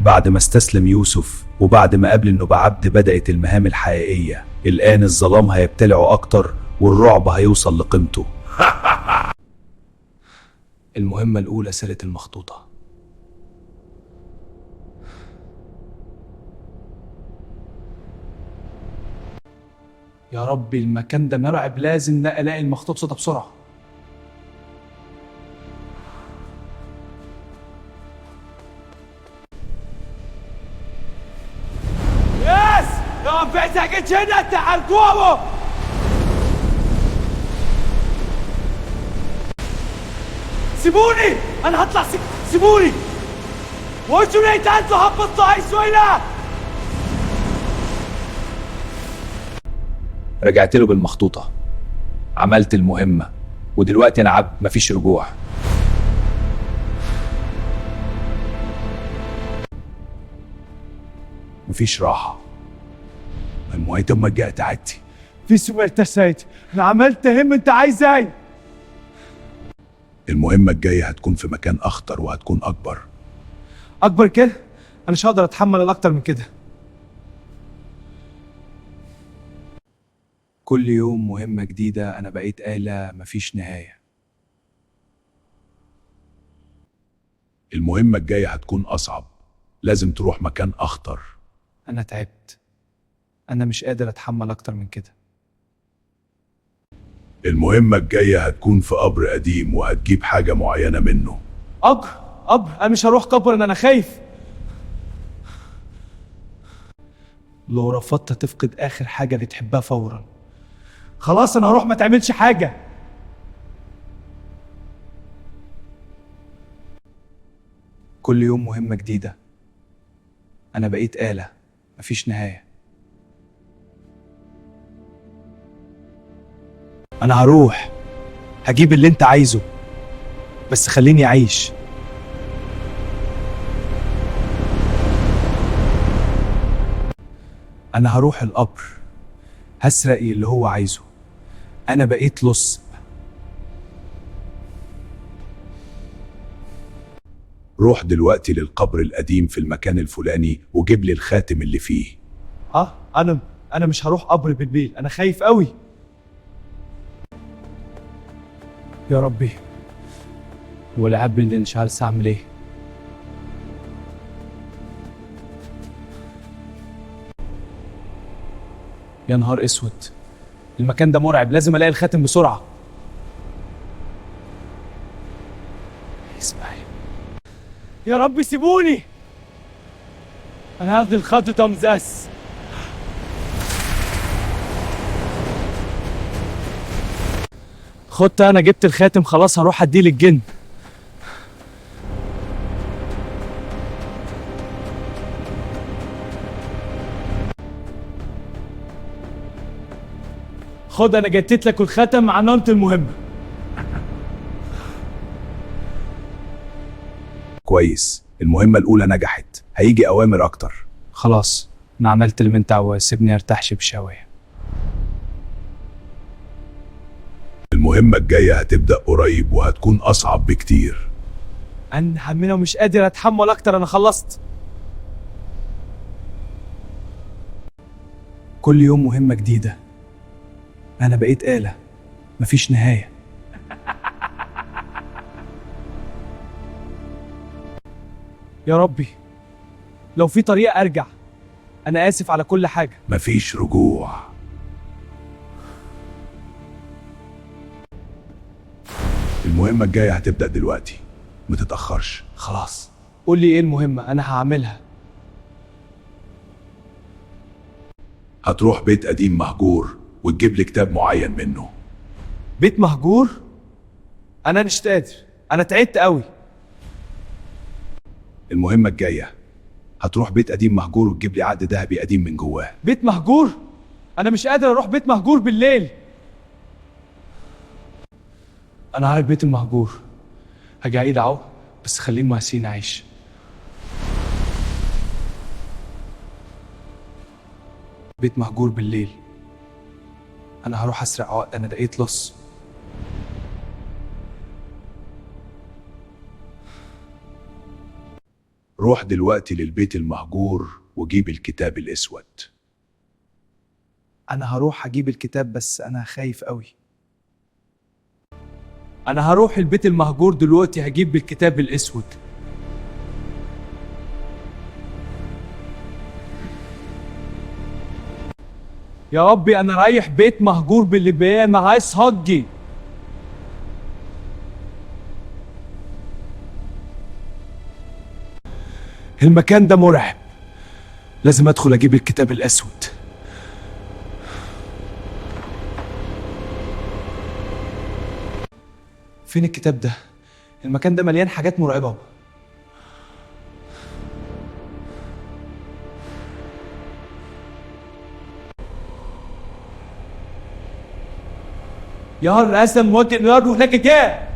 بعد ما استسلم يوسف وبعد ما قبل انه بعبد بدأت المهام الحقيقية. الآن الظلام هيبتلعه أكتر والرعب هيوصل لقيمته. المهمة الأولى سرقة المخطوطة. يا ربي المكان ده مرعب، لازم الاقي المخطوطة ده بسرعة. يس يا هنا تعالوا. سيبوني انا هطلع. سيبوني وانتوا ليه انتوا هبطوا عايزوا. رجعت له بالمخطوطة، عملت المهمة، ودلوقتي أنا عبد، مفيش رجوع. مفيش راحة. المهمة الجاية تعدي. في سؤال تسعد، انا عملت هم انت عايز ايه؟ المهمة الجاية هتكون في مكان أخطر وهتكون أكبر. اكبر كده؟ انا مش هقدر اتحمل الاكتر من كده. كل يوم مهمة جديدة، أنا بقيت آلة مفيش نهاية. المهمة الجاية هتكون أصعب، لازم تروح مكان أخطر. انا تعبت، انا مش قادر اتحمل اكتر من كده. المهمة الجاية هتكون في قبر قديم وهتجيب حاجة معينة منه. قبر؟ قبر؟ انا مش هروح قبر، انا خايف. لو رفضت تفقد اخر حاجة بتحبها فورا. خلاص انا هروح، ما تعملش حاجة. كل يوم مهمة جديدة، أنا بقيت آلة مفيش نهاية. انا هروح هجيب اللي انت عايزه، بس خليني اعيش. أنا هروح القبر، هسرق اللي هو عايزه. أنا بقيت لص. روح دلوقتي للقبر القديم في المكان الفلاني وجيب لي الخاتم اللي فيه. ها؟ انا مش هروح قبر بالليل، انا خايف قوي. يا ربي والعب اللي مش عارف اعمل ايه. يا نهار اسود، المكان ده مرعب، لازم الاقي الخاتم بسرعة. اسمعي يا رب سيبوني، انا هاخد الخاتم زاس. خدت، انا جبت الخاتم خلاص، هروح اديه للجن. خد، انا جتت لك الخاتم، عملت المهمة. كويس، المهمة الأولى نجحت، هيجي أوامر أكتر. خلاص انا عملت اللي انت عاوزه، سيبني ارتاح بشوية. المهمة الجاية هتبدأ قريب وهتكون أصعب بكتير. انا همنا ومش قادر اتحمل اكتر، انا خلصت. كل يوم مهمة جديدة، أنا بقيت آلة مفيش نهاية. يا ربي لو في طريقه ارجع، انا اسف على كل حاجة. مفيش رجوع. المهمة الجاية هتبدأ دلوقتي، ما تتأخرش. خلاص قول لي ايه المهمة، انا هعملها. هتروح بيت قديم مهجور وتجيب لي كتاب معين منه. بيت مهجور؟ انا مش قادر، انا تعبت قوي. المهمة الجاية هتروح بيت قديم مهجور وتجيب لي عقد ذهبي قديم من جواه. بيت مهجور؟ انا مش قادر اروح بيت مهجور بالليل. انا عارف بيت المهجور، هاجي اعيد اهو، بس خليه مهسين عايش. بيت مهجور بالليل، انا هروح اسرق عقد، انا دقيت لص. روح دلوقتي للبيت المهجور وجيب الكتاب الأسود. انا هروح اجيب الكتاب بس انا خايف قوي. انا هروح البيت المهجور دلوقتي هجيب الكتاب الاسود. يا ربي انا رايح بيت مهجور بالليبية، انا عايز هجي. المكان ده مرعب، لازم ادخل اجيب الكتاب الاسود. فين الكتاب ده؟ المكان ده مليان حاجات مرعبة. يا نهار موت النار هناك جاء.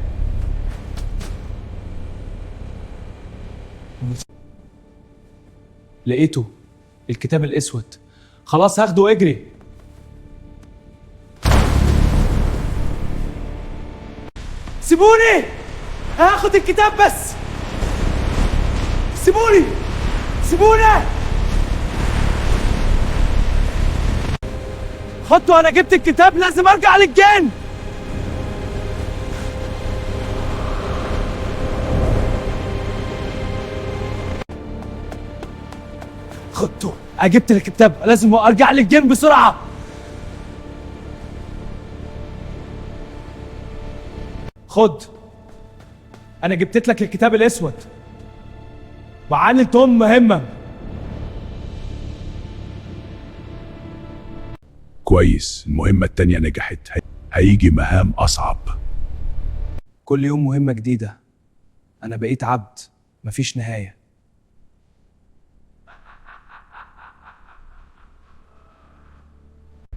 لقيته الكتاب الاسود، خلاص هاخده واجري. سيبوني، هاخد الكتاب بس. سيبوني سيبوني. خدته، انا جبت الكتاب، لازم ارجع للجن. خدته، انا جبت الكتاب، لازم ارجع للجن بسرعة. خد، انا جبت لك الكتاب الاسود. وعملتهم مهمة. كويس، المهمة التانية نجحت، هيجي مهام أصعب. كل يوم مهمة جديدة، انا بقيت عبد، مفيش نهاية.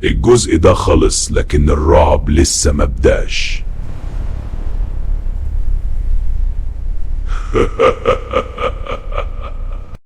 الجزء ده خلص، لكن الرعب لسه مبدأش.